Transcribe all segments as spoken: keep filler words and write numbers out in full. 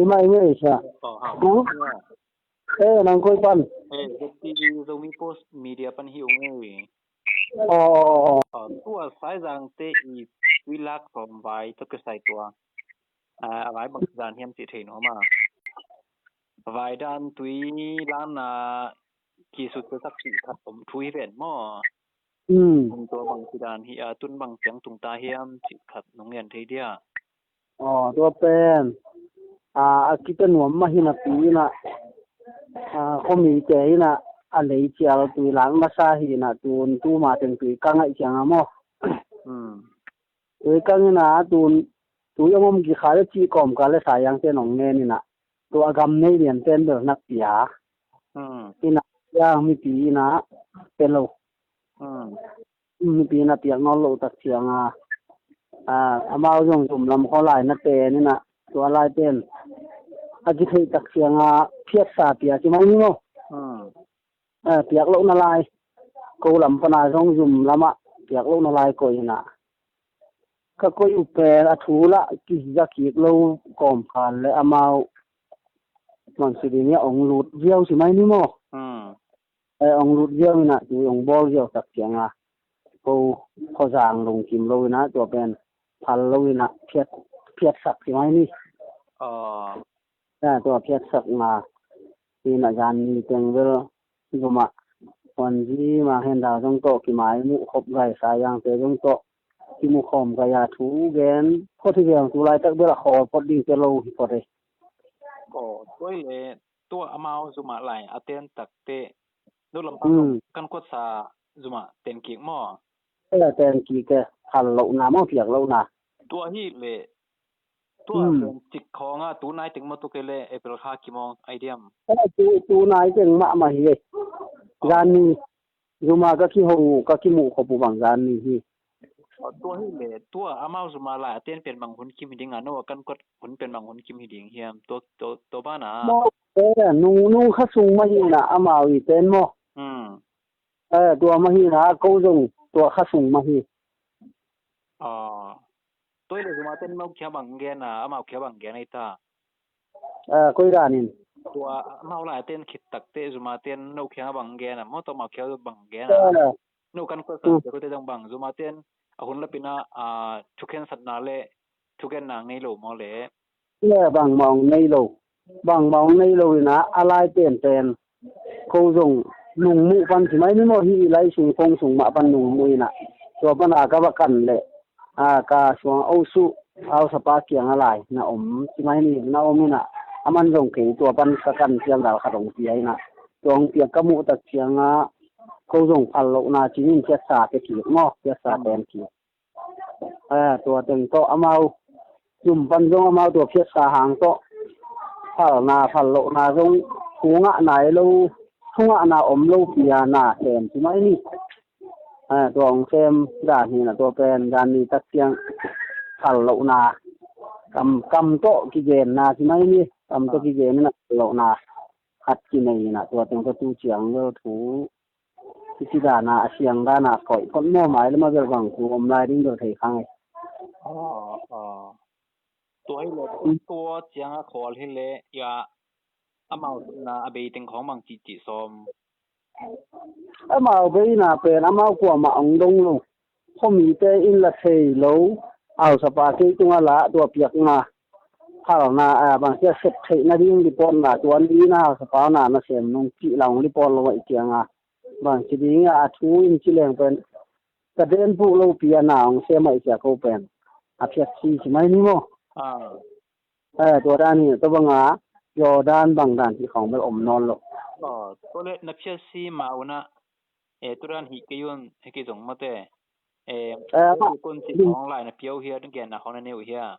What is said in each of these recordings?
Mai ngei sa. Oh, ha. Hmm? Eh, nang koi pan? Eh, Z T V Zomi Post Media pan hi ung ei. Oh, oh, oh. Oh, tua Saizang te i tui lak sawm vai tawh kisai tua. Ah, a vai bang dan hiam cih thei nuam a. Vai dan tui lak na kisut sak cih khat om thu hi ven maw. Hmm. Tua bang ci dan hi a, tun bang ciang tung ta hiam cih khat nong ngen thei dia. Oh, tua pen. Ah, a kita nuam mah hi napi in ah. Ah, khuami te in ah, a lei cial tui lak masa hi in ah, tun tuma teng tui kang aih ciang a maw. Hmm. Tui kang in ah, tun, tui om om kikha le cih kawmkal le Saizang te nong ngen in ah. Tua a gam nei lian ten bel nak pia. Hmm. In ah, yang mipi in ah, pe lo. Hmm. Mipi in ah piak nawn lo tak ciang a. Ah, amau zong zum lam khaw lai na ten in ah, tua lai ten. A kitheih tak ciang a, phiatsa pia ci mai ni maw. Hmm. Ah, piak loh na lai. Ko lam pan a zong zum lam ah, piak loh na lai koih in ah. Ka koih uh pen a thu lah kiza kik lo kawmkal le amau. Bang ci ding hia, ong lut ziau ci mai ni maw. Hmm. Eh, ong lut ziau in ah, tui ong bawl ziau tak ciang a. Ko, khuazang lungkim lo in ah, tua pen phal lo in ah, phiat, phiatsak ci mai ni. Oh. Eh, tua phiatsak nga. In ah zan ni teng bel, zum ah. Wan zi ma hen da zong tawh, kimai muh khop gai Saizang te zong tawh. Kimu khawm gai a thu gen. Khot hi gen tu laitak bel a khawl phot ding te lo hi phot ei. Ko, tua hi le, tua amau zum ah lai a ten tak te. Nu lam pan, hmm, kan kuatsa zum ah ten kik maw. Eh, ten kik e, phal lohna maw, piak lohna. Tua hi le, tua, hmm, ten cik khawng a, tu nai teng maw, tu kei le April kha kimawng ai diam. Eh, tu, tu nai teng mahmah hi e. Oh. Zan ni, zum a ka kiho, ka kimuh khop uh bang zan ni hi. Oh, tua hi le, tua amau zum a lai a ten pen bang hun kim hi ding a, no a kan kuat hun pen bang hun kim hi ding hiam, tua, tua, tua ban a. Maw, eh, nung, nung kha sung mah hi in ah, amau i ten maw. Hmm. Eh, tua mah hi in ah, ko zong tua kha sung mah hi. Ah. Tua hi le zum a ten amau khia bang gen a, amau khia bang gen ei ta. Eh, koi dan in. Tua amau lai a ten khit tak te zum a ten no khia bang gen a, maw, tua amau khia bang gen a. Eh. No kan kuatsa, hmm, te ko te zong bang zum a ten a hun lap in ah, ah, thukhensatna le thugenna nei lo maw le. Le bangmah ong nei lo. Bangmah ong nei lo in ah, a lai penpen. Ko zong nungmuh pan ci mai ni maw, hih i lai sung kong sung mah pan nungmuh in ah. Tua pan a ka va kan leh. A ka suang a o suh, a hausapa kiang a lai na om ci mai ni, na om in ah. A man zong kei tua pan ka kan ciang dal khat ong pia in ah. Tua ong piak ka muh tak ciang a. Ko zong phal lohna ci in phiatsa pia kik maw, phiatsa pen kik. Eh, tua teng tawh amau, zum pan zong amau tua phiatsa hang tawh. Phalna, phal lohna zong, thu ngahna ei lo, thu ngahna om lo piana sem ci mai ni. Eh, tua ong sem dan hi in ah, tua pen dan ni tak ciang phal lohna. Kam, kam tawh kigenna ci mai ni, kam tawh kigen in ah phal lohna. Khat kinei in ah, tua teng tawh tu ciang lo thu. Hih ci dan a, a siang dan a koih phot maw, mai lam a bel bang thu om lai ding bel thei kha ngei. Ah, ah. Tua hi le, hmm, tua ciang a khawl hi le, ya, amau na a bei teng khawng bang cih cih sawm. Amau bei na pen, amau kuamah ong dong lo. Khuamite in la thei lo, hausapa kei tung a la, tua piakna. Phalna, a, bang cia sep theihna ding report na, tua ni na hausapa na na sem nung cih la ong report lo mah i ciang a. Bang ci ding a, a thu in ci leng pen. Ka den puh lopi a na ong sem a i cia ko pen. A phiat si ci mai ni maw. Ah. Eh, tua dan hi, tua bang a, Jordan bang dan ci khawng bel om nawn lo. Oh, tua le na phiat si ma una. Eh, tua dan hi kei un, hi kei zong mate. Eh, eh, kun ci khawng lai na piau hia, ding gen na khawng na neu hia.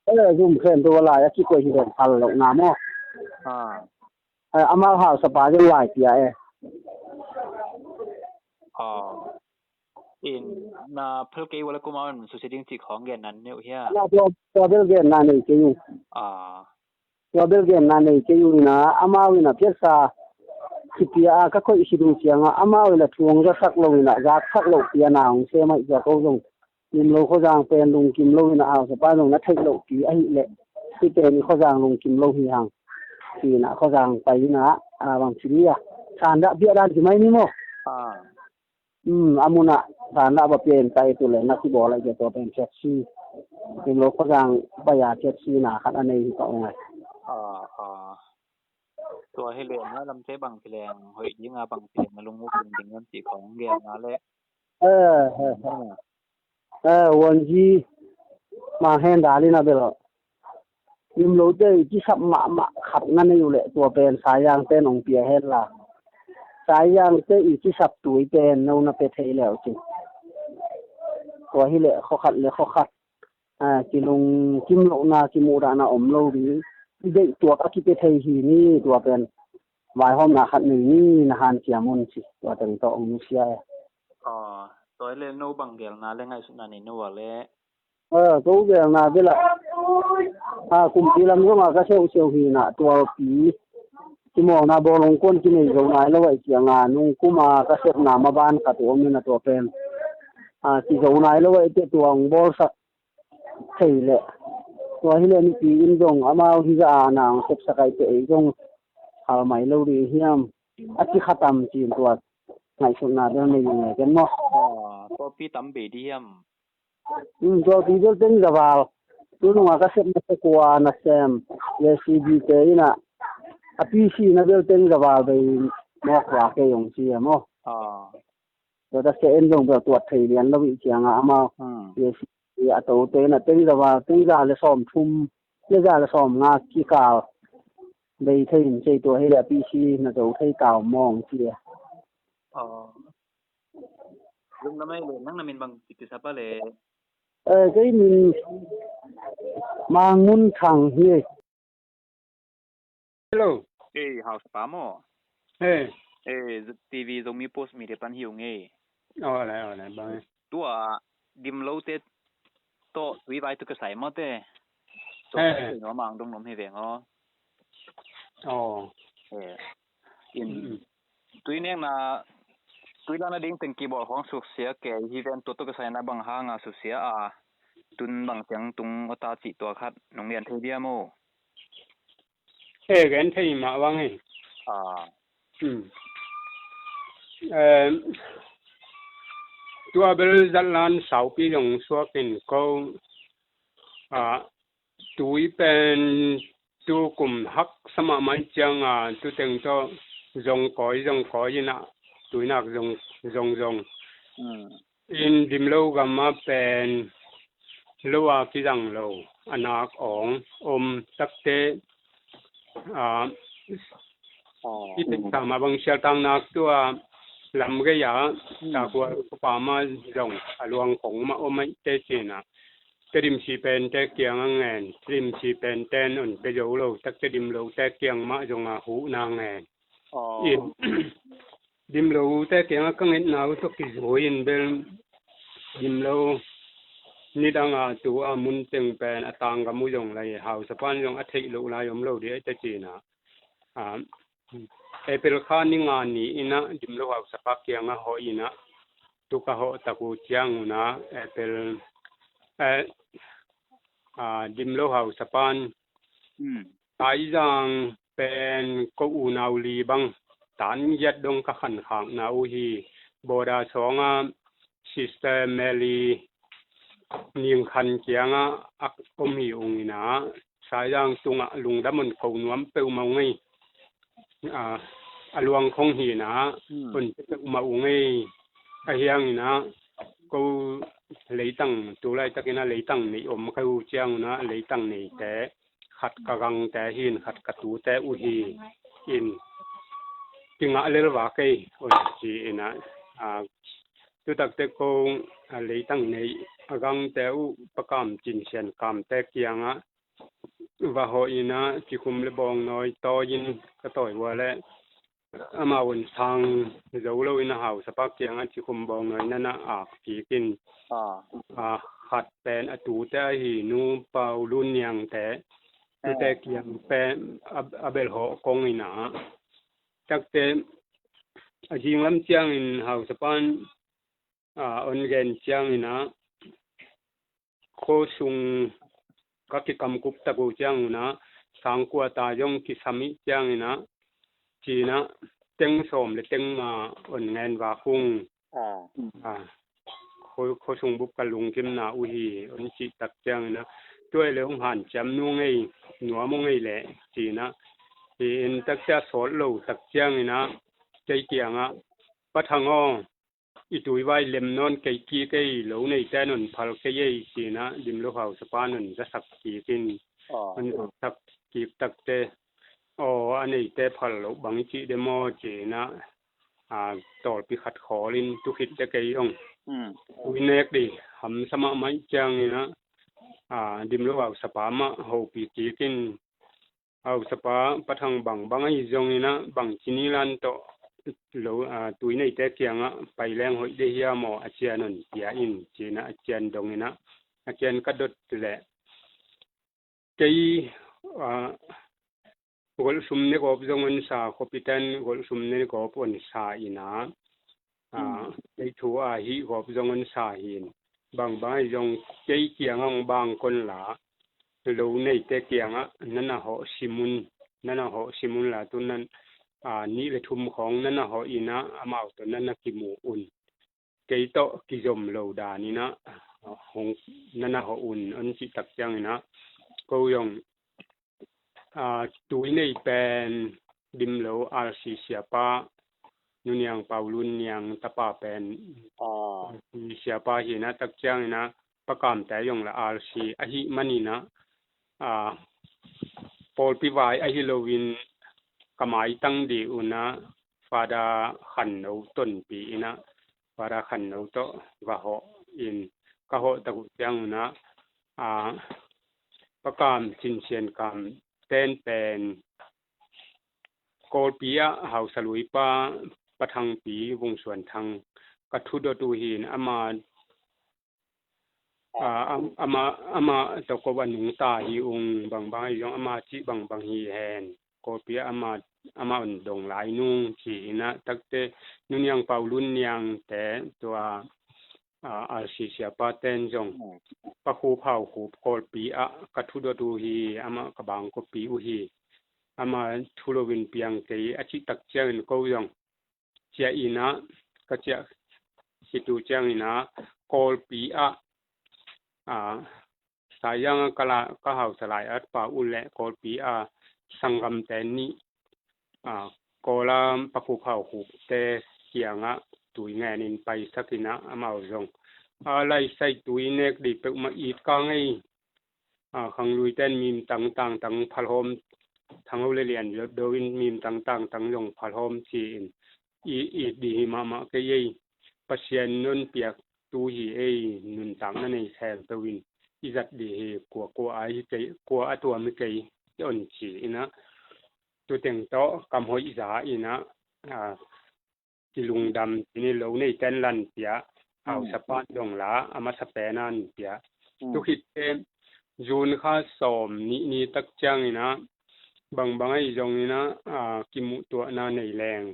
Eh, zum khen tua lai a kikoih hi den phal lo na maw. Ah. Eh, amau hausapa zong lai pia eh. Ah. In na phal kei ua le kuma un susia ding cih khawng gen nan neu hia. Na tua, tua bel gen na nei kei uh. Ah. Tua bel gen na nei kei uh ina, amau ina phiatsa kipia a ka koih si ding cianga, amau ina thuang za sak lo ina, zak sak lo pia na hong se mai cia ko zong. Lim lo kho zang pen lungkim lo ina, hausapa zong na theih lo pi ahih leh. Hih pen i khuazang lungkim lo hi hang. Ci-in ah khuazang pai in ah, a, bang ci ni a, sandah piah dan ci mai ni maw? A. Um, a mun ah sandah va pia in pai tu leh na kibawl a, i tua pen khetsi. Kim lo khuazang pai a khetsi na khat a nei hi ka ung ai. A, a. Tua hi leh na lamte bang ci leng hoih ding a, bang ci leng na lung uh kim ding hiam cih kong gen na leh. Eh, eh, eh. Eh, Wanzi Mang Hen Dal in a bel Lim lote i kisap mahmah khat na nei uh leh tua pen Saizang ten hong pia hen la, Saizang te i kisap tui pen no na pia thei leu cin. Tua hi leh khua khat le khua khat, a, kilungkim lohna, kimuhdahna om lo ding. I deih tuak a kipia thei hi ni, tua pen vaihawmna khat nei ni, na hanciam un ci. Tua teng tawh hong nusia e. A, tua hi leh no bang gelna le ngaihsutna nei no a le? A, ko gelna bel ah, a, kumpi lam zong a ka seuhseuh hi na, tua pi kimawlna bawlung kuan kinei zo nai lo ahih ciang a, nung kum a ka sepna maban khat uh om in a, tua pen, a, kizo nai lo ahih teh tua hong bawlsak thei leh, tua hi leh mipi in zong amau hi zah a na hong sepsak ahih teh ei zong hal mai lo ding hiam, a ci kha tam ci-in tua ngaihsutna bel nei ung e ken maw? A, tua pi tam bei ding hiam? Um, tua pi bel teng za val. Tu nung a ka sep na se kua na sem, J C B te in a, a P C na bel teng za val bei mawk la kei hong ci a maw? A. Tua ta se en zong bel tuat thei lian lo i ciang a amau. Hmm. J C B a to te in a teng za val, teng za le sawm thum, le za le sawm nga kikal bei thei in cei, tua hi leh a P C na zo thei tau mawng ci a. A. Lungdam ei le, nang na min bang ci kisap a le? Eh, kei min Mang Mun Thang hi. Hello. Eh, hausapa maw? Eh. Eh, T V Zomi Post mi te pan hi ung ei. Aw le, aw le, bang e. Tua Dim lote tawh tui vai tu ka sai maw te. Tua eh, ka sai maw, Mang dong nom hi veng aw. Aw. Eh. In. Mm, mm. Tui nekna, tui lakna ding teng kibawl khawng susia kei hi ven, tua tawh ka saina bang hanga susia a, tun bang ciang tung aw ta cih tua khat nong lian thei dia maw? Eh, gen thei mah bang hi. A. Hmm. Eh, tua bel zatlan saupi zong suak in ko, a, tui pen tu kum haksa mahmah ciang a, tu teng tawh zong kawi, zong kawi in a, tuinak zong, zong, zong. Hmm. In Dim lo gam a pen lo a kizang lo, a nak awng om takte, a, aw, i tek sa mah bang sialtang nak tua lam gei a, hmm, takual kupa mah zong a luang khong mah om a i te cin a. Tedim si pen te kiang a ngen, Tedim si pen ten on pe zo lo, tak Tedim lo te kiang mah zong a huh na ngen. Aw. In, Dim lo te kiang a ka ngetna uh tawh kizui in bel Dim lo nidang a tu a mun teng pen a tanggam uh zong lai, hausapan zong a theih loh lai om lo dih a i te cin a. A, April kha ni nga ni in a Dim lo hausapa kiang a hawh in a, tu ka hawh tak uh ciang un a, April, eh, a, Dim lo hausapan, hmm, Taizang pen ko unau li bang tan giat dong ka khankhakna uh hi. Boda sawng a Sister Mary Ning Khan kiang a a om hi ung in a, Saizang tungah lungdam on ko nuam peuhmah ung ei. A, a luang khong hi in a, hmm, on peuhmah ung ei. A hiang in a, ko leitang, tu laitakin a leitang nei om ka uh ciang un a, leitang neite khat ka gangte hi in, khat ka tute uh hi in, kingah lel va kei, on ci in a, a, tu takte ko, a, leitang nei a gangte uh Pa Kam Cin Sian Kamte kiang a va hawh in a, cikhum le bawngnawi tawi in ka tawi ua le, amau un sang zo lo in a, hausapa kiang a cikhum bawngnawi na na ak kik in, a, a, khat pen a tute ahi Nu Pau Lun Niangte, tute, eh, kiang pen a, a belhawh kong in a, takte a zinglam ciangin hausapan, a, on gen ciangin a, khuasung ka kikamkup tak uh cianginah sangkua ta zong kisam ih cianginah cinah teng sawm le teng nga on ngen vak ung. Khuasung bup ka lungkimna uh hi, on cih tak cianginah tua le hong hanciam nua ngei, nuam uh ngei leh cinah hi in tak cia sawt lo tak cianginah kei kiangah Pa Thang aw, i tuivai lem nawn kei kik ei, lo neite non phal kei ei cinah Dimlo hausapa non zasak kik in, on zasak kik takte aw, a neite phal loh bang i cih de maw cinah tawlpi khat khawlin tukhit de kei ong. Tui nek dih hamsa mahmah ih cianginah Dimlo hausapa mah hopih kik in, hausapa Pa Thang bangbang ahi zonginah bangci nilan tawh lo tui neite kiangah pai leng hoih de hiam aw, a cian on pia in cinah a cian donginah a cian ka dot leh kei golhsum ne gawp zong on sa, khuapiten golhsum ne gawp on sa inah kei thu a hih gawp zong on sa hin, bangbang ahi zong kei kiangah hong bang kon la, lo neite kiangah na na hawh sim un, na na hawh sim un la tu nan nih le thum khawng na na hawh inah amau tawh na na kimu un. Kei tawh kizom lo daninah hong na na hawh un, on cih tak cianginah ko zong tui nei pen Dimlo R C siapa, Nu Niang Pau Lun Niang tapa pen R C siapa hinah tak cianginah Pa Kamte zong la R C ahih maninah pawlpi vai ahi loin ka maitang dih unah Fada Khanno tonpi inah Fada Khanno tawh va hawh in, ka hawh tak uh ciangunah Pa Kam Cin Sian Kam ten pen Kawlpi ah hausa luipa Pa Thangpi Vung Suan Thang ka thudot uh hin, ama amah tawh ko a nungta hi ung, bangbang ahi zong ama cih bangbang hi hen, Kawlpi ah amah on dong lai nung ci inah takte Nu Niang Pau Lun Niangte tua R C siapa ten zong Pa Khup Hau Khup Kawlpi ah ka thudot uh hi, amah ka bangkawpi uh hi, amah thu loin piang kei a cih tak ciangin ko zong ciah inah ka ciah khit uh cianginah Kawlpi ah Saizang ah ka hausa lai-at pa uh le Kawlpi ah sanggamte nih Kawla Pa Khup Hau Khupte kiangah tui ngenin paisak inah amau zong a laisai tui nek dih peuhmah it ka ngei, khangluite in mim tang tangtang phalhawm, thangho le lian do in mim tang tangtang zong phalhawm ci-in it dih hi mahmah kei ei. Pasian non piak tu hi ei, nuntakna nei khempeuh in i zat dih hi, kua kua a hi kei, kua a tuam hi kei, on ci inah tuteng tawh kam hoih za inah kilungdam ci ni, lo neite in lan pia, hausa pan dong la a masa pen an pia. Tukhit te June kha sawm nih ni tak cianginah bangbang ahi zonginah kimuhtuahna nei leng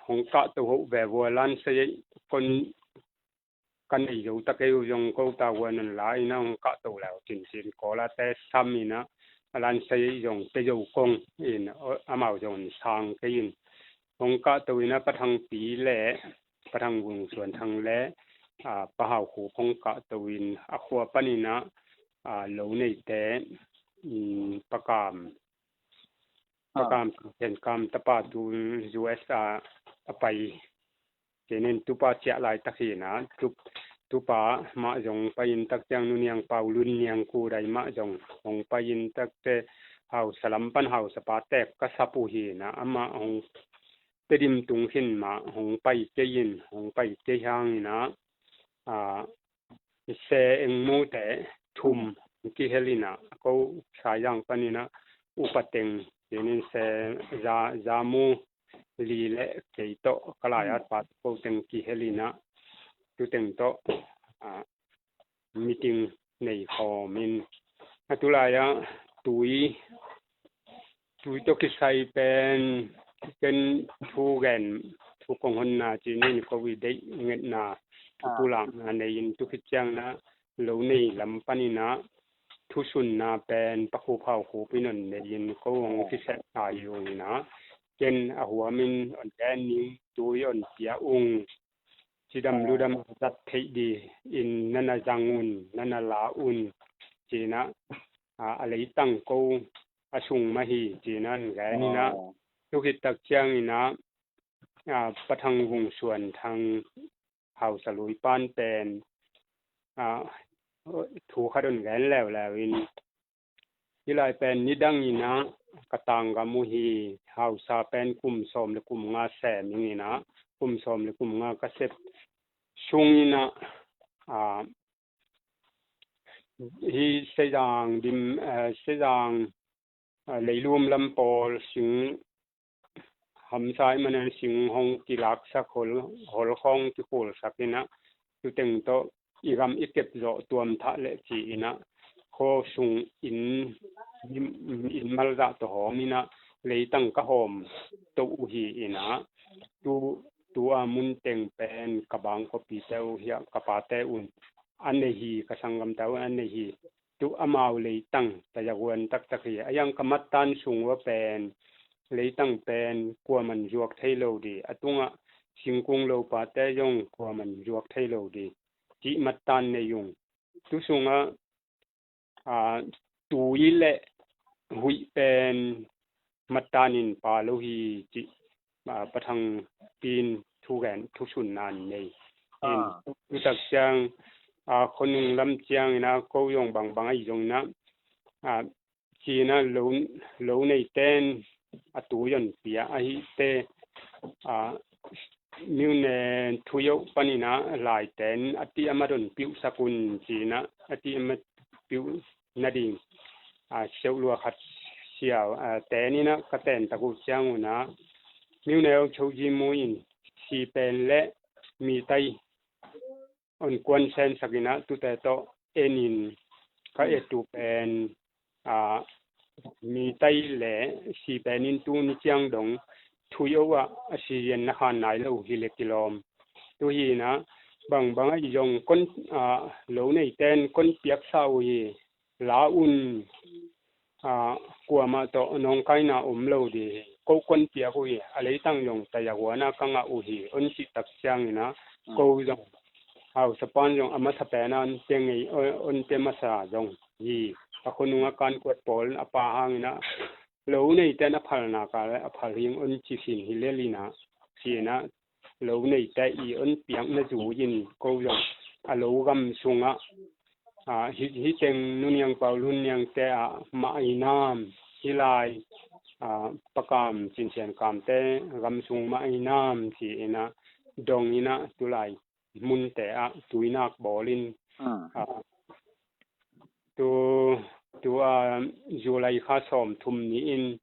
hong kahto hoh ve vua, lansai kon ka nei zo ta kei uh zong ko ta huan on la inah hong kahto leu cincin Kawlate sam inah a lansai zong pe zo kong in amau zong sang kei in hong kahto inah Pa Thangpi le Pa Thang Vung Suan Thang le Pa Hau Khup hong kahto in a khua paninah lo neite Pa Kam Pa Kam Khen Kam tapa tu U S A a pai Kenin tupa ciah laitak hinah tupa mah zong pai-in tak ciang Nu Niang Pau Lun Niang Kudai mah zong hong pai-in takte hausa lam pan hausapa tek ka sap uh hinah amah hong Tedim tung khin mah hong pai kei in hong pai kei hanginah se engmute thum kihel inah ko Saizang paninah upa teng kenin se za za mu li le kei tawh ka lai-at pa ko teng kihel inah tuteng tawh meeting nei khawmin a tulai-ah tui tui tawh kisai pen ken thu gen thu kong honna cinin ko i deih ngetna thu pulakna nei in tukhit ciangna lo nei lam panin ah thusunna pen Pa Khup Hau Khup in hong nei in ko hong kisep ta hi ung in ah, ken a huamin hong gen ning, tui hong pia ung, cidam ludam zat theih dingin na na zang un, na na la un, ci-in ah, a, a leitang ko a sung mah hi, ci-in ah hong gen in ah, tu khit tak ciangin ah, a, Pa Thang Vung Suan Thang hausa lui pan pen, a, thu khat hong gen leuleu in, hih lai pen nidangin ah ka tanggam uh hi, hausa pen kum sawm le kum nga sem ing in ah, kum sawm le kum nga ka sep sungin ah, a, hih Seizang dim, a, Seizang, a, leilum lam pawl sing hamsa i manan sing hong kilaksak hol, hol hong kikhulsak in ah, tu teng tawh i gam i kep zawh tuam thah leh ci-in ah, khaw sung inn, inn malzah tawh hawm in ah, leitang ka hawm to uh hi in ah, tu, tu a mun teng pen ka bangkawpite uh hiah ka pate un a nei hi, ka sanggamte un a nei hi. Tu amau leitang tayaguan taktak hi. A yang ka mattan sung ua pen, leitang pen kuaman zuak thei lo di, a tungah singkung lopate zong kuaman zuak thei lo di, cih mattan nei ung. Tu sungah, a, tui le huih pen mattan in pa lo hi, cih, a, Pa Thang Pin thugen, thusunna nei in, tu tak ciang, a, khuanung lam ciangin ah ko zong bangbang ahi zongin ah, a, ci-in ah lo, lo neite in a tui hong pia ahih teh, a, Myone Thuyoh panin ah laite in a tih a mat hong piuhsak un, ci-in ah a tih a mat piuh nading, a, siauhlua khat siau, a, ten in ah ka ten tak uh ciangun ah, Myone Aung Kyaw Hkyaw Hkyaw Hkyaw Hkyaw in si pen le mi tai hong kuan sensak in ah, tute tawh en in ka et uh pen, a, mi tai le si pen in tuni ciang dong Thuyoh ah a si yen na khan nai lo hi le kilawm. Tu hi in ah, bangbang ahi zong kon, a, lo neite in kon piaksa uh hi, la un, a, kuamah tawh nawngkaina om lo di hi. Ko kon piak uh hi, a leitang zong tayaguan ah ka ngah uh hi, hong cih tak ciangin ah, ko zong, hausa pan zong a masa pen ah hong pia ngei, hong, hong pia masa zong hi. A khuanung ah kan kuat pawl a pa hangin ah, lo neite in a phal nak leh a phal hing hong ci sin hi lel in ah, ci-in ah, lo neite i hong piakna zui in ko zong a lo gam sungah, a, hih, hih teng Nu Niang Pau Lun Niangte ah mah i nam, hih lai, a, Pa Kam Cin Sian Kamte gam sung mah i nam, ci-in ah dong in ah, tu lai munte ah tuinak bawl in, a, tu, tu a, July kha sawmthum ni-in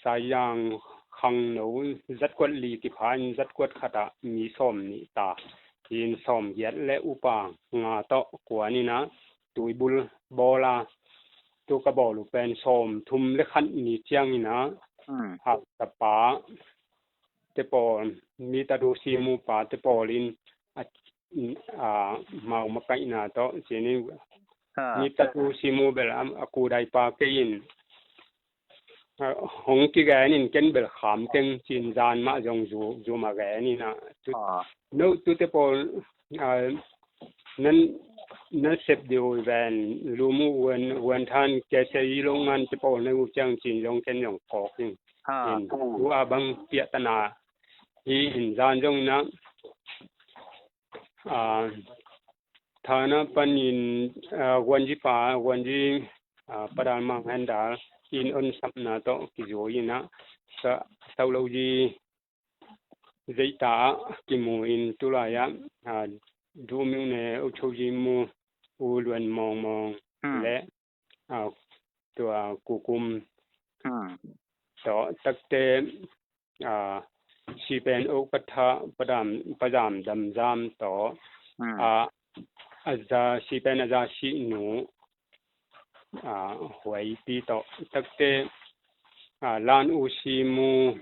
Saizang khangno zatkuat li kipha in zatkuat khat ah mi sawmnih ta hi in, sawmgiat le upa nga tawh kuan in ah tuibul bawl a, tu ka bawl uh pen sawmthum le khat ni ciangin ah, hausapa te pawl, mi tatu simu pa te pawl in a, a, mau makaihna tawh, ci-in, mi tatu simu bel a, a kudai pa kei in, a, hong kigen in ken bel kham keng ci-in zan mah zong zu, zu mah gen in ah, tu, no, tute pawl, a, nan, nan sep dih uh ven, lum uh ven, ven than kese i lo ngan te pawl na uh ciang ci-in zong ken zong kawk in, in, tu a bang piahtana hi in zan zong in ah, a, Thana panin, a, Guanji pa, Guanji, a, Pa Dal Mang Hen Dal in hong sapna tawh kizui in ah, sa, Sauloji zeita ah kimu in tu lai ah, a, Du Myone Aung Kyaw Hkyaw Hkyaw U Luan Mawng Mawng le, a, tua Kukum tawh takte, a, si pen O Katha Pa Dam, Pa Zam Dam Zam tawh, a, a za, si pen a za si nu, a, Huaipi tawh takte, a, Lan U Simu,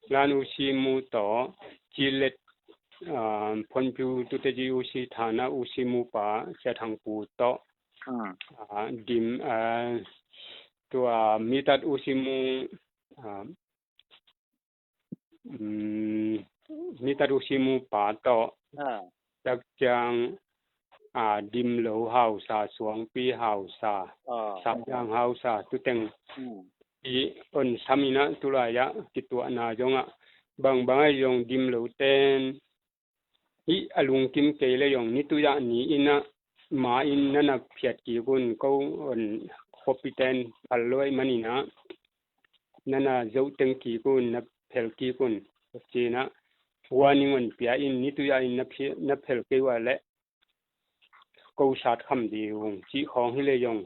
Lan U Simu tawh Cilet, ah, Phonpiu Tuteji U C thana U C mupa Sia Thang Pu tawh, ah, dim, ah, tua Mitat U C mu, ah, um, Mitat U C mupa tawh, ah, tak ciang, ah, Dimlo hausa, Suangpi hausa, ah, Saiang hausa, tuteng i on sam inah tulai-ah kituahna zongah bangbang ahi zong Dimlo ten hih a lungkim kei le zong nitui-ah ni inah ma in nana phiat kik un, ko on khuapiten pal luai maninah nana zohteng kik un, na phel kik un, cinah warning on pia in, nitui-ah in na phi-, na phel kei ua leh ko sat kham dih ung cih khawng hi le zong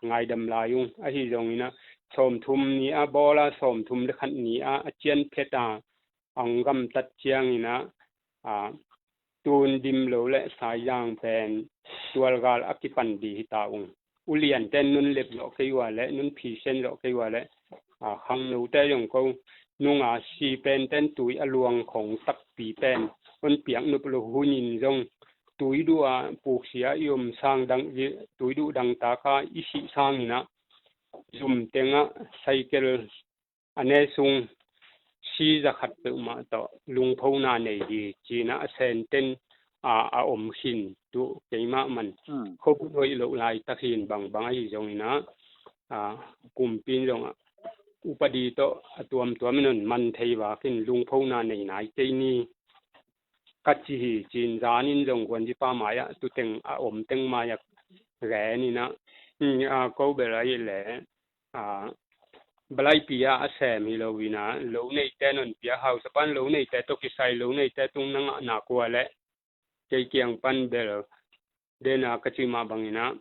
ngaidam lai ung. Ahi zonginah sawmthum ni-ah bawla sawmthum le khat ni-ah a cian phet a ang gamtat cianginah, ah, tun Dimlo le Saiang pen tualgal a kipan dih hi ta ung. Ulianten nun lep zawh kei ua le nun phisen zawh kei ua le, ah, khangnote zong ko nunga si penten tui a luang khong takpi pen on piak nop lo hunin zong tui duh ah puksia i om sang dang, tui duh dangtaka i sih sanginah zum tengah saikel a ne sung si za khat peuhmah tawh lungphona nei hi cinah a senten, a, a om khin tuh keimah man khuabunh hoih loh laitak hin bangbang ahi zonginah, a, kumpi in zong upadi tawh a tuamtuam in on man thei vakin lungphona nei nai kei ni ka ci hi cin zanin zong guanzipa mai-ah tuteng a om teng mai-ah geninah, a, ko bel ahih leh, a, balaipi ah a sem hi lo inah lo neite non pia hausapan lo neite tawh kisai lo neite tung na ngahna kua le kei kiang pan bel dena ka cih mah banginah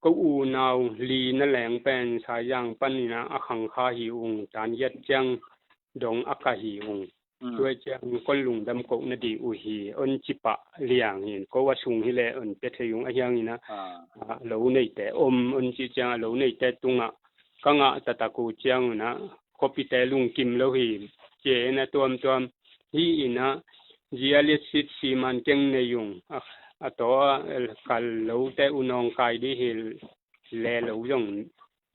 ko unau li na leng pen Saiang paninah a khangkha hi ung, tan hiat ciang dong a ka hi ung. Tua ciang kon lungdam koh na dih uh hi on cipah liang hin ko a sung hi le on pia thei ung ahianginah, a, lo neite om on cih ciang a lo neite tungah ka ngah taktak uh ciangunah khuapite lungkim lo hi. Cianah tuamtuam hi inah zia liatsit siman keng nei ung, a, a taw a kal lote unawng kai dih hi le lo zong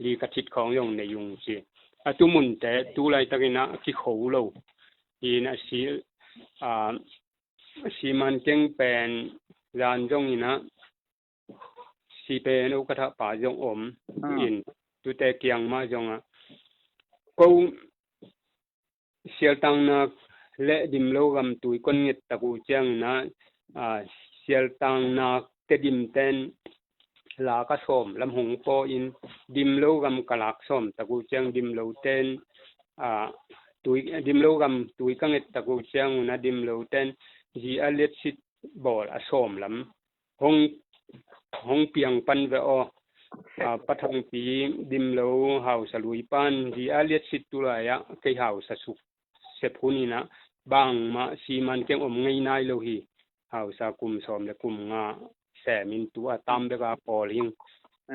li ka thit khawng zong nei ung ci. A tumunte tulaitakinah kikho lo inah si, a, siman keng pen zan zonginah si pen o ka thahpa zong om in tute kiang mah zongah ko sialtangnak le Dimlo gam tui kon nget tak uh cianginah, a, sialtangnak Tedim ten lak a sawm lam hong paw in Dimlo gam ka lak sawm tak uh ciang Dimlo ten, a, tui, Dimlo gam tui ka nget tak uh ciangunah Dimlo ten zi a liatsit bawl a sawm lam hong, hong piang pan ve aw. A, Pa Thangpi Dimlo hausa lui pan zi a liatsit tulai-ah kei hausa suk sep huninah bangmah siman keng om ngei nai lo hi. Hausa kum sawm le kum nga semin tu a tam beka pawl hing.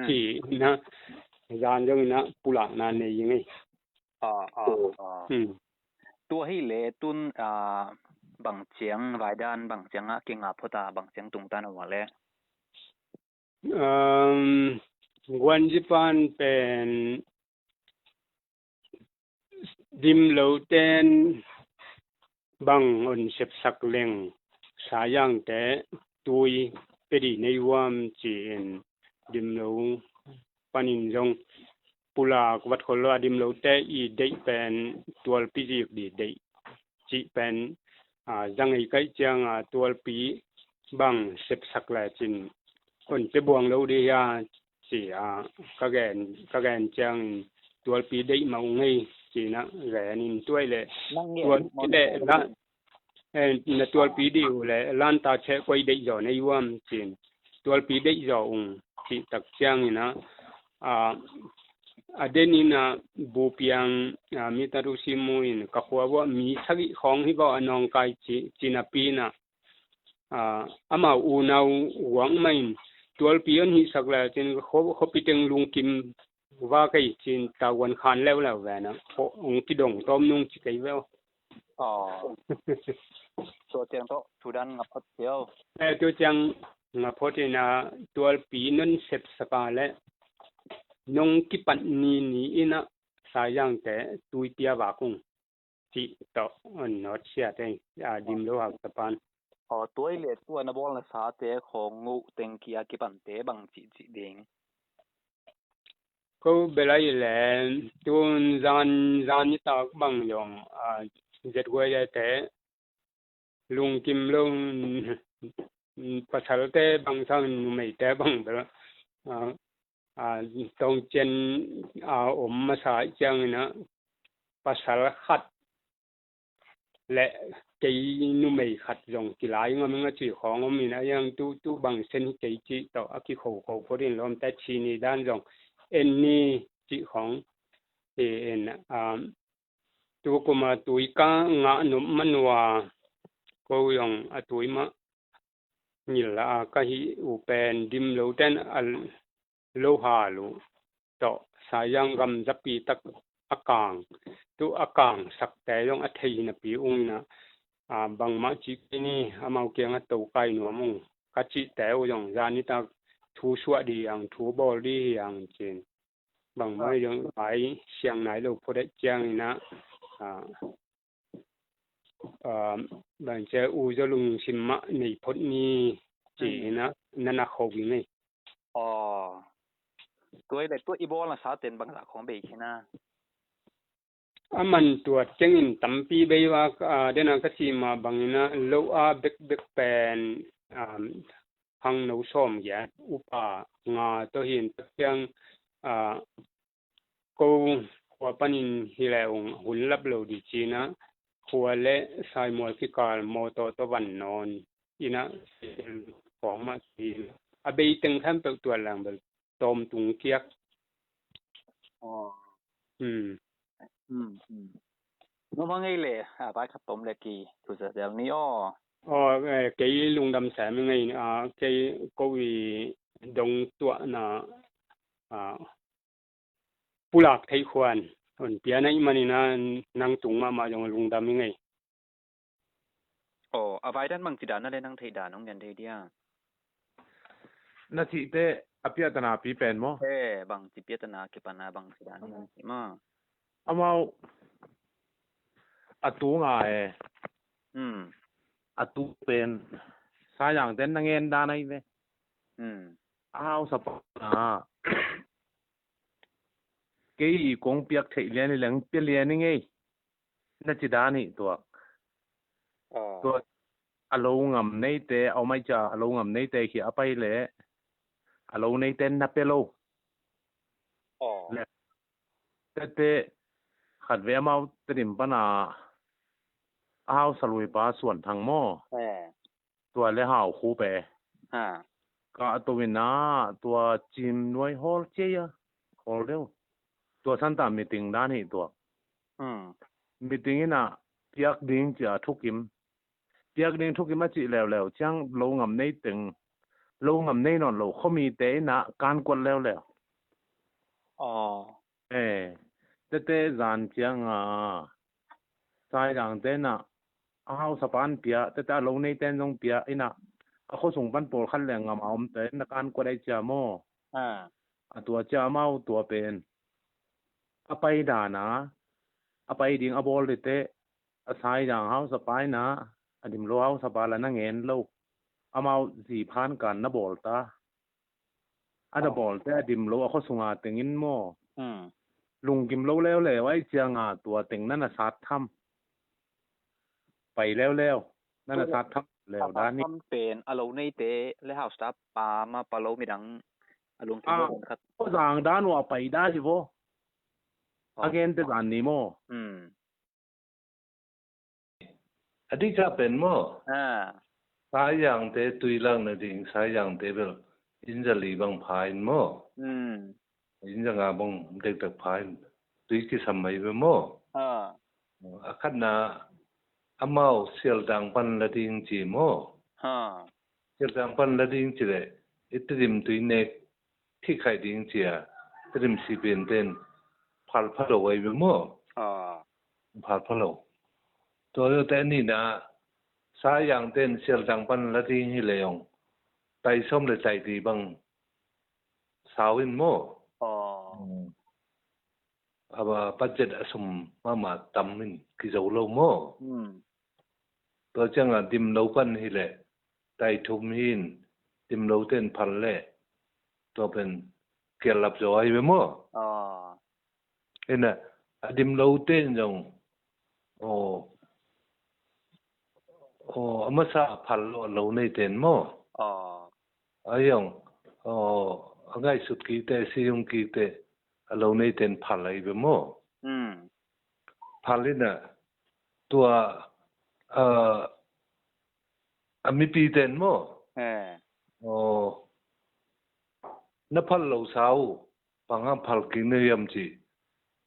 Cinah zan zonginah pulakna nei hi ngei. Tua hi le tun, a, bang ciang vaidan bang ciangah kinga phota bang ciang tungtan a vale. Um, guanzipan pen Dimlo ten bang on sepsak leng Saiangte tui pedi nei uam ci-in Dimlo panin zong pulak vat khol lo a Dimlote i deih pen tualpi zik di deih cih pen, a, zangei kaih cianga tualpi bang sepsak lecin kon pe buang lo di hia ci a ka gen, ka gen ciangin tualpi deih mah uh ngei cinah genin tuai le tualpi le la, eh, na tualpi dih uh le lanta cheh koi deih zaw nei uam cin tualpi deih zaw ung cih tak cianginah, a, a deninah bupiang, a, Mitat U C mu in ka khua vuah mi sagih khawng hi vawh a nawngkai ci, cinapinah, a, amau unau guang mahin tualpi on hihsak lecin khuapiteng lungkim va kei cin tavuan khan leuleu venah hong kidong tawm nung ci kei veu. Aw. Tua ciang tawh thu dan nga phot cio. Eh, tua ciang nga phot in a, tualpi non sepsak a leh nong kipat ni ni in a Saizangte tuipi a vak ung cih tawh on nawt sia te, a, Dimlo hausapan. Aw, tua i leh tua na bawlna sate khawng uh tengki a kipante bang cihcih ding? Ko bel a i leh tun zan, zan nitak bang zong, a, zet guai te lungkim lo, pasalte bang sang numeite bang bel, a, a, tongcian, a, om masa ciangin a pasal khat le kei numei khat zong kilai ngam ing a ci khawng om in a, iang tu, tu bang sen hi kei cih tawh a kikhokho phot in lawmte ci ni dan zong en ni cih khawng hi in, a, tu kuma tui ka ngah nop manua ko zong a tui mah ngil a ka hih uh pen Dimlo ten a lo hal uh tawh Saizang gam zapi tak a kang, tu a kang sakte zong a thei napi ung in a, a, bangmah cih kei ni, amau kiangah to kai nuam ung ka cihte uh zong zan nitak thu suah dih hi hang, thu bawl dih hi hang ci-in bangmah zong lai siang nai lo phot a ciangin a, a, a, bang ci a, U Zo lungsim mah nei phot ni ci-in a, na na kho ging ei. Aw. Tua i leh tua i bawlna saten bangzah khawng bei khin a? A man tuat kengin tampi bei va, a, den a ka cih mah bangin a lo a bekbek pen, a, hangno sawmgiat upa nga tawh hi in, tua ciang, a, ko khua panin hi leh ung hun lap lo dih ci-in a, khua le Saimual kikal mawtaw tawh van nawn in a, khawng mah ci-in a, a bei teng khempeuh tuat leng bel tawmtung kiak. Aw. Hmm. Hmm, hmm. Nuam hang ei le, a, vai khat tom le ki thu za zel ni aw. Aw, eh, kei lungdam sem ing ei, a, kei ko i dong tuahna, a, pulak theih khuan hon pia na hih manin a, nang tung mahmah zong lungdam ing ei. Aw, a vai dan bangci dan a le nang theih dan hong gen thei dia? Na cihte a piahtana pi pen maw? Eh, bangci piahtana kipana bangci dan hong gen thei maw? Amau a tu nga e. Hmm. A tu pen Saizangte na ngen dan ahi ve. Hmm. A hausa pana kei i kong piak theih lian hi leng pia lian ing ei, na ci dan hi tuak. Aw. Tua a lo ngam neite, a om ai cia a lo ngam neite khi a pai le a lo neite na pia lo. Aw. Le tete khat ve amau Tedim pana a hausa lui pa Suan Thang maw? Eh. Tua le Hau Khup e. Ha. Ka a to in a tua cim nuai hawl cia a, hawl deuh. Tua santa meeting dan hi tua. Hmm. Meeting in a piak ding cia thukim. Piak ding thukim a cih leuleu ciang lo ngam nei teng, lo ngam nei nawn lo khomite in a kan kuat leuleu. Aw. Eh, tete zan ciang a Saizangte in a a hausa pan pia, tete a lo neite in zong pia in a, a khuasung pan pawlkhat le ngam a omte in a kan kuat ai cia maw? Ah. A tua cia amau tua pen a pai dan a, a pai ding a bawl dite, a Saizang hausa pa in a, a Dimlo hausa pa la na ngen lo. Amau zi phan kan na bawl ta. A na bawlte a dim lo a khuasunga tengin maw? Hmm. Lungkim lo leuleu ai cianga tua teng na na sat tham. Pai leuleu. Na na sat tham leu dan hi. Pen a lo neite le hausa pa ma pa lo midang a lungkim lo khat. Aw zang dan uh a pai dan hi vo. A gente zan ni maw? Hmm. A dikah pen maw? Ah. Saizangte tui lakna ding, Saizangte bel inn za li bang pha in maw? Hmm. Inn za nga bang dekdek pha in tui kisam mai ve maw? Ah. A khatna amau sialdang pan la ding ci maw? Ah. Sialdang pan la ding ci le i Tedim tui nek thikhaih ding cia Tedim sipen ten phalpha lo ai ve maw? Ah. Phalpha lo. Tua zawte a nihna, Sayang ten Sialtang pan la ding hi leh zong tai sawm le tai li bang sau in maw? A budget a sum mahmah tam in kizo lo maw? Tua ciangah Dimlo pan hi leh tai thum hi in Dimlo ten phal leh tua pen kiallap zaw ahi ve maw? Ina, a Dimlo ten zong, aw, aw, a masa phal lo a lo nei ten maw? A zong, aw, a ngaihsut kikte, a siyung kikte, a lo nei ten phal ahi ve maw? Phal ina, tua, a, a mipi ten maw? Aw, na phal lo sau, bang hang phal kik na hiam cih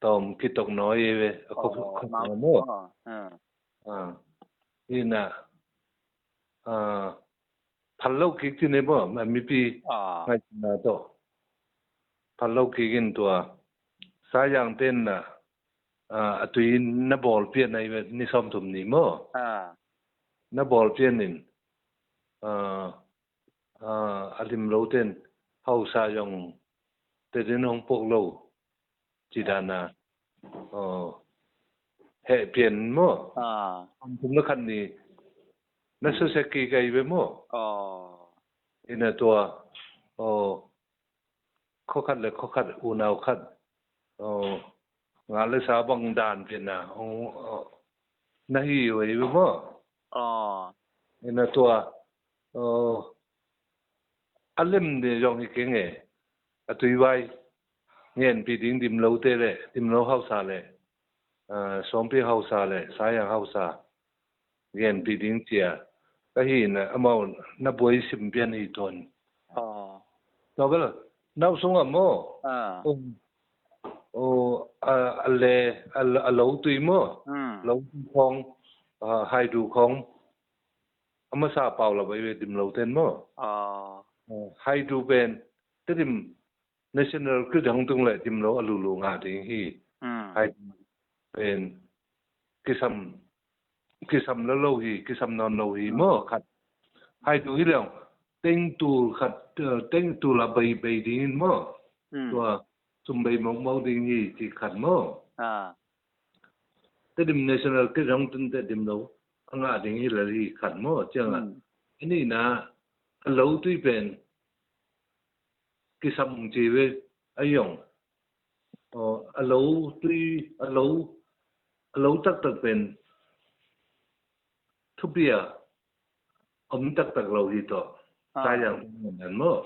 tawm kitok nawi ve, a khop khop na maw? Ina, phal lo kik ci ne maw, a mipi ngaihsutna tawh phal lo kik in tua Sayang ten na, a tui na bawl pian ahi ve, ni sawmthum ni maw? Na bawl pian in, a Dimlo ten hausa zong te din hong puak lo ci dana, heh pian maw? Sawmthum na khat ni na susia kik ahi ve maw? Ina tua, aw, khua khat le khua khat, unau khat, aw, nga le sa bang dan pian na, aw, na hi uh ahi ve maw? Ina tua, aw, a lem ne zong hi keng e, a tuivai ngenpi ding Dimlo te le, Dimlo hausa le, a, Suangpi hausa le, Sayang hausa ngenpi ding cia ka hi na, amau na buai sim pian hi tuan. Tua bel, nau sungah maw? Aw, a, a le, a, a lo tui maw? Lo tui khawng, a, haidu khawng a masa pau lo bai ve Dimlo ten maw? Haidu pen Tedim National Grid hong tung le Dimlo a lulu ngah ding hi. Haidu pen kisam, kisam lo lo hi, kisam nawn lo hi maw khat. Haidu hi leng teng tul khat, eh, teng tul a bei bei ding in maw? Tua sum bei mokmok ding hi ci khat maw? Tedim National Grid hong tun te Dimlo a ngah ding hi lel hi khat maw? Ciangah a nihna, a lo tui pen kisam ci ve, a zong, aw, a lo tui, a lo, a lo taktak pen thupi a om taktak lo hi tawh. Sayang dan maw?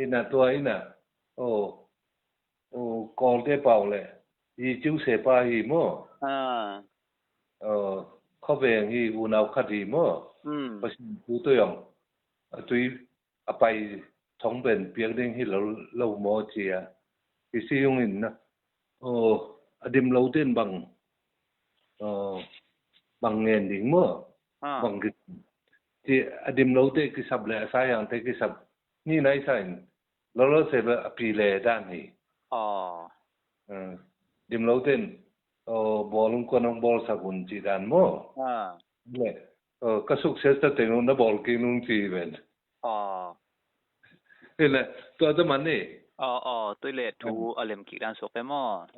Ina tua ina, aw, aw, Kawlte pau le hi ciu sepa hi maw? Aw, khuaveng hi, unau khat hi maw? Pasian pu tui zong a tui a pai thong pen piak ding hi lo, lo maw cia. Hi si hung in na, aw, a Dimlo ten bang, aw, bang ngen ding maw? Bang ki, ci, a Dimlo te kisap le a Sayang te kisap ni nai sa in, lo lo se bel a pi le dan hi. Dimlo ten, aw, bawl hong kuan hong bawlsak un ci dan maw? Le, aw, ka success ta teng hong na bawl kik nung ci ven. Ile, tua ta man ni. Aw, aw, tui le thu a lem kik dan suak e maw?